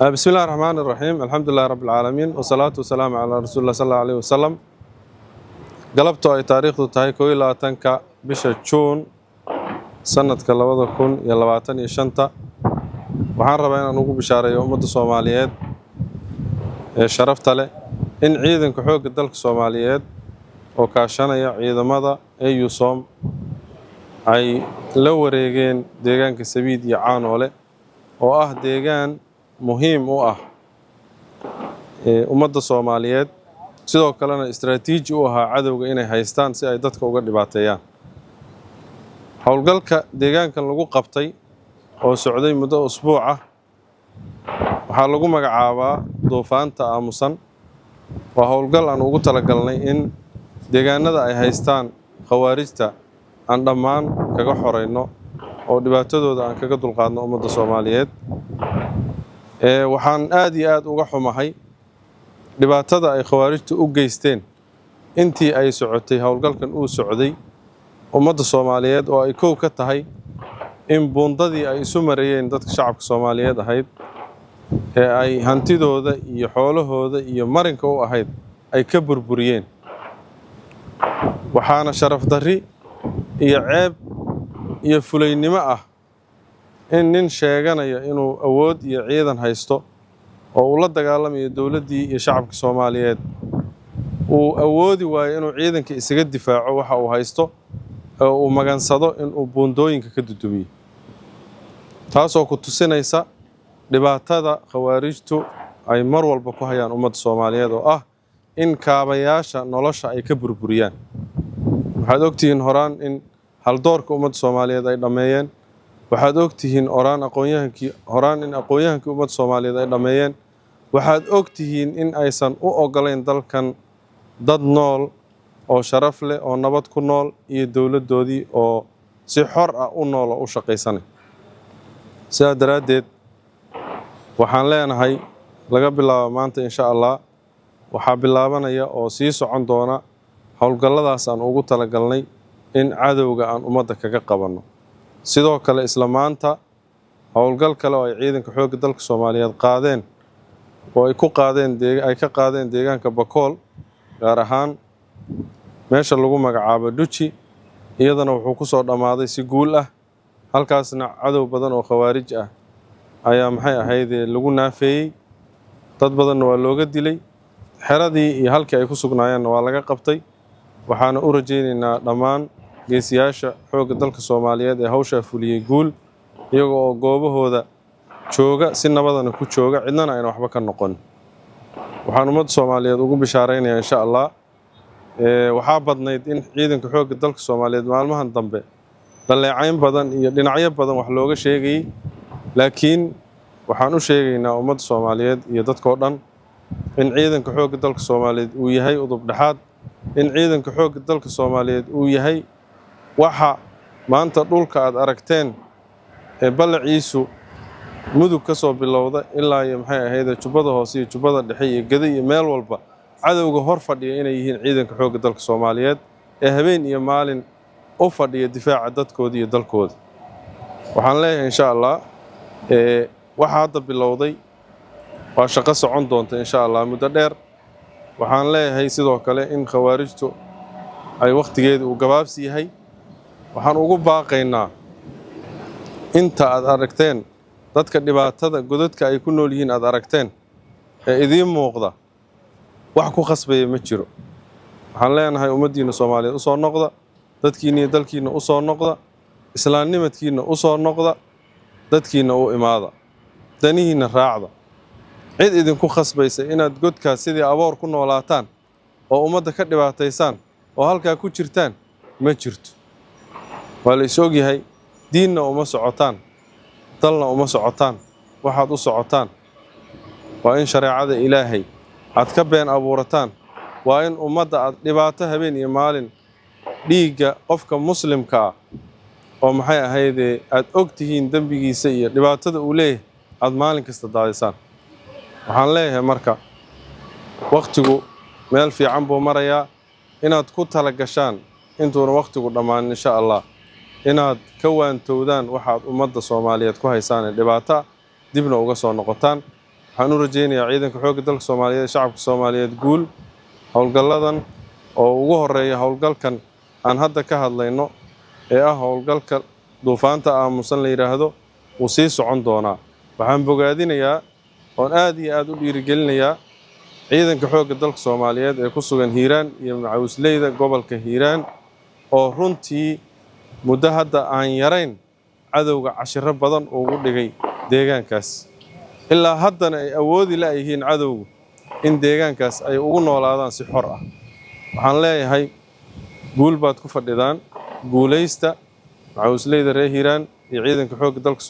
بسم الله الرحمن الرحيم، الحمد لله رب العالمين، والصلاة والسلام على رسول الله صلى الله عليه وسلم. Galabto ay taariikhdu tahay 21-ka bisha Juun sanadka 2025-ta, waxaan rabaa inaan ugu bishaareeyo ummadda Soomaaliyeed ee sharafta leh in ciidanka xoogga dalka Soomaaliyeed oo kaashanaya ciidamada AUSSOM ay la wareegeen deegaanka Sabiid iyo Caanoole, oo ah deegaan muhiim u ah ummadda Soomaaliyeed, sidoo kalena istraatiiji u ahaa cadowga inay haystaan si ay dadka uga dhibaateeyaan. Howlgalka deegaankan lagu qabtay oo socday muddo usbuuc ah waxaa lagu magacaabaa Duufaanta Aamusan. Waa howlgal aan ugu talagalnay in deegaanada ay haystaan Khawaarijta aan dhammaan kaga xoreyno oo dhibaatadooda aan kaga dulqaadno ummadda Soomaaliyeed. Waxaan aada iyo aada uga xumahay dhibaatada ay Khawaarijtu u geysteen intii ay socotay howlgalkan uu socday ummadda Soomaaliyeed, oo ay kow ka tahay in buundadii ay isu marayeen dadka shacabka Soomaaliyeed ahayd ee ay hantidooda iyo xoolahooda iyo marinka u ahayd ay ka burburiyeen. Waxaana sharaf darri iyo ceeb iyo fulaynimo ah in nin sheeganaya inuu awood iyo ciidan haysto oo uu la dagaalamayo dowladdii iyo shacabka Soomaaliyeed uu awoodi waayo inuu ciidanka isaga difaaco waxa uu haysto oo uu magansado inuu buundooyinka ka dudumiyo, taasoo ku tusinaysa dhibaatada Khawaarijtu ay mar walba ku hayaan ummadda Soomaaliyeed, oo ah in kaabayaasha nolosha ay ka burburiyaan. Waxaad ogtihiin horaan in haldoorka ummadda Soomaaliyeed ay dhammeeyeen. Waxaad ogtihiin horaan aqoonyahankii, horaan in aqoon-yahankii ummadda Soomaaliyeed ay dhammeeyeen. Waxaad ogtihiin in aysan u ogolayn dalkan dad nool oo sharaf leh oo nabad ku nool iyo dowladdoodii oo si xor ah u nool oo u shaqaysanay. Sidaa daraaddeed, waxaan leenahay laga bilaabo maanta, insha Allah, waxaa bilaabanaya oo sii socon doona howlgalladaas aan ugu talagalnay in cadowga aan ummadda kaga qabanno. Sidoo kale, isla maanta howlgal kale oo ay ciidanka xoogga dalka Soomaaliyeed qaadeen oo ay ku qaadeen, ay ka qaadeen deegaanka Bakool, gaar ahaan meesha lagu magacaabo Dhuji, iyadana wuxuu ku soo dhammaaday si guul ah. Halkaasna cadow badan oo Khawaarij ah ayaa, maxay ahaydee, lagu naafeeyey, dad badanna waa looga dilay, xeradii iyo halkii ay ku sugnaayeenna waa laga qabtay. Waxaana u rajaynaynaa dhammaan geesiyaasha xoogga dalka Soomaaliyeed ee hawshaa fuliyey guul, iyaga oo goobahooda jooga, si nabadana ku jooga, cidnana ayna waxba ka noqon. Waxaan ummadda Soomaaliyeed ugu bishaaraynayaa, insha Allah, waxaa badnayd in ciidanka xoogga dalka Soomaaliyeed maalmahan dambe dhaleecayn badan iyo dhinacyo badan wax looga sheegayey, laakiin waxaan u sheegaynaa ummadda Soomaaliyeed iyo dadkoo dhan in ciidanka xoogga dalka Soomaaliyeed uu yahay udub dhexaad, in ciidanka xoogga dalka Soomaaliyeed uu yahay waxa maanta dhulka aad aragteen ee ballaciisu Mudug ka soo bilowda ilaa iyo, maxay ahayd, Jubbada Hoose iyo Jubbada Dhexe iyo Geda iyo meel walba cadowga hor fadhiya inay yihiin ciidanka xoogga dalka Soomaaliyeed ee habeen iyo maalin u fadhiya difaaca dadkooda iyo dalkooda. Waxaan leeyahay, insha Allah, waxa hadda bilowday waa shaqo socon doonta, insha Allah, muddo dheer. Waxaan leeyahay sidoo kale in Khawaarijtu ay wakhtigeeda uu gabaabsi yahay. Waxaan ugu baaqaynaa inta aad aragteen dadka dhibaatada godadka ay ku nool yihiin aad aragteen ee idiin muuqda, wax ku khasbaya ma jiro. Waxaan leenahay ummaddiinna Soomaaliyeed u soo noqda, dadkiinna iyo dalkiinna u soo noqda, islaamnimadkiinna u soo noqda, dadkiinna u imaada, danihiinna raacda. Cid idinku khasbaysa inaad godkaas sidii aboor ku noolaataan oo ummadda ka dhibaataysaan oo halkaa ku jirtaan ma jirto. Waa la is ogyahay, diinna uma socotaan, dalna uma socotaan. Waxaad u socotaan waa in shareecada Ilaahay aad ka been abuurataan, waa in ummadda aad dhibaato habeen iyo maalin, dhiigga qofka muslimka ah oo, maxay ahaydee, aad og tihiin dembigiisa iyo dhibaatada uu leeyahay, aad maalin kasta daadisaan. Waxaan leeyahay marka, wakhtigu meel fiican buu marayaa inaad ku tala gashaan intuuna wakhtigu dhammaanin, insha Allah, inaad ka waantowdaan waxaad ummadda Soomaaliyeed ku haysaan ee dhibaato, dibna uga soo noqotaan. Waxaan u rajaynayaa ciidanka xoogga dalka Soomaaliyeed, shacabka Soomaaliyeed guul. Howlgalladan oo ugu horeeya howlgalkan aan hadda ka hadlayno ee ah howlgalka Duufaanta Aamusan la yidhaahdo wuu sii socon doonaa. Waxaan bogaadinayaa oon aad iyo aad u dhiirigelinayaa ciidanka xoogga dalka Soomaaliyeed ee ku sugan Hiiraan iyo macawisleyda gobolka Hiiraan, oo runtii muddo hadda aan yarayn cadowga cashiro badan ugu dhigay deegaankaas, ilaa haddana ay awoodi la'yihiin cadowgu in deegaankaas ay ugu noolaadaan si xor ah. Waxaan leeyahay guul baad ku fadhidaan, guulaysta macawisleyda reer Hiiraan iyo ciidanka xoogga dalka.